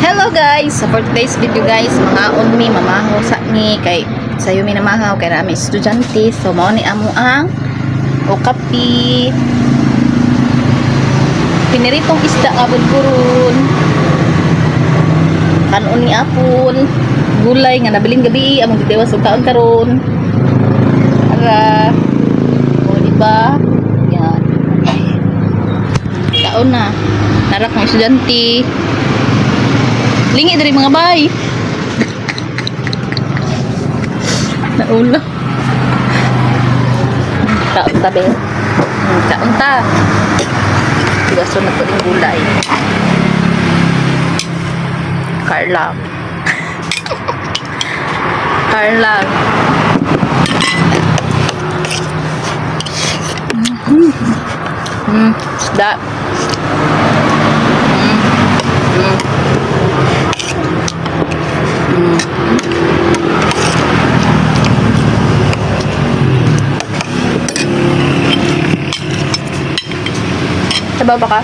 Hello guys! So for today's video guys, mga mi, mamaho sa mi kay sayo mi namahaw kay rami estudyante. So mao ni amo ang okapi. Piniritong isda nga budburon. Kanon ni apon. Gulay nga nabiling gabi among gidewas og kaon karon. Ara. O di ba? Yan. Kaon na. Narak ng estudyante. Lingi diri mga bay. Nauna. Kaon ta be. Kaon ta. Tigason na to ning gulay. Carla. Carla. Isda. Sabaw ba ka?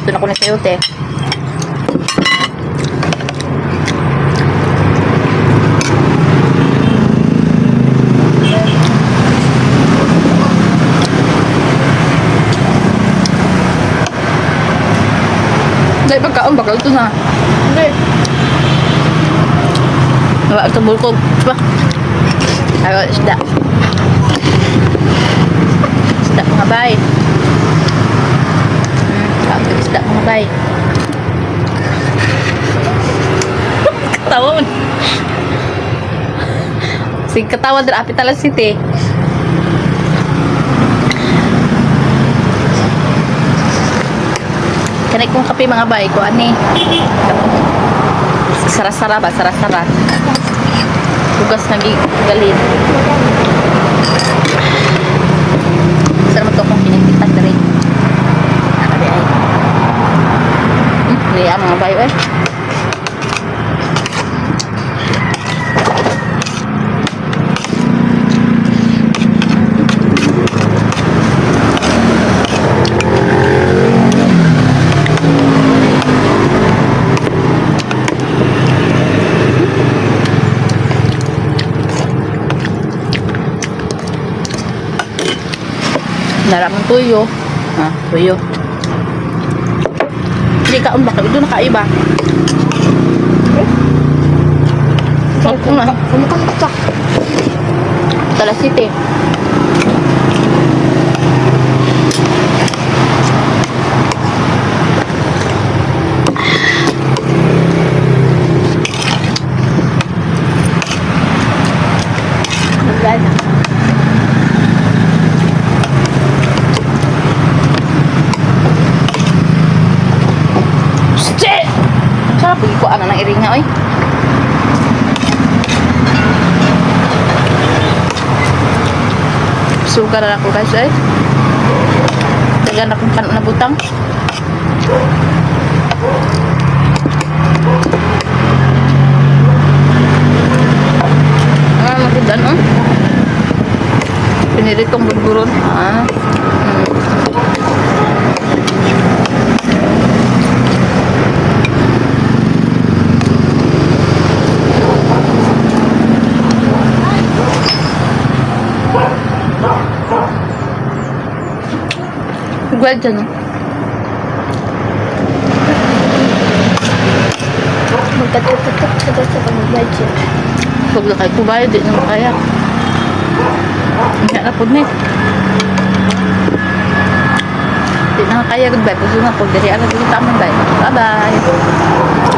Ito na ko na sa'yo, te. Dahil pagkaon, baka ito na. Hindi. Wala ito bulkog. Ba? Ayaw, isda. Isda mga bay. Kaon isda mga bay. Katawa mo. Sige, katawa dra apit talang city. Kanay kong kape mga bay ko ani. Sara-sara ba? Sara-sara. Hugas na galin. Sarap to kung pinagpitan na rin. Nakadi ay. Liya mga bayo eh. Naramang tuyo. Ah, tuyo. Hindi ka umbaka. Ito nakaiba. Ako na. Kumukunta. Tala City. Wala na. Shit! Sarap ko ano ng iringa oy. Sugar na ako guys eh. Dagan akong kanon na butang. Ah, maganda no? Piniritong budburon. Ah. Gulay dyan, no? Magkatututok ka daw sa pag-budget. Huwag na kayo kubayo, di naman kaya. Hindi na po ni. Di na kaya, goodbye. Puso na po. Diri, ano, dito tama, bye. Bye-bye.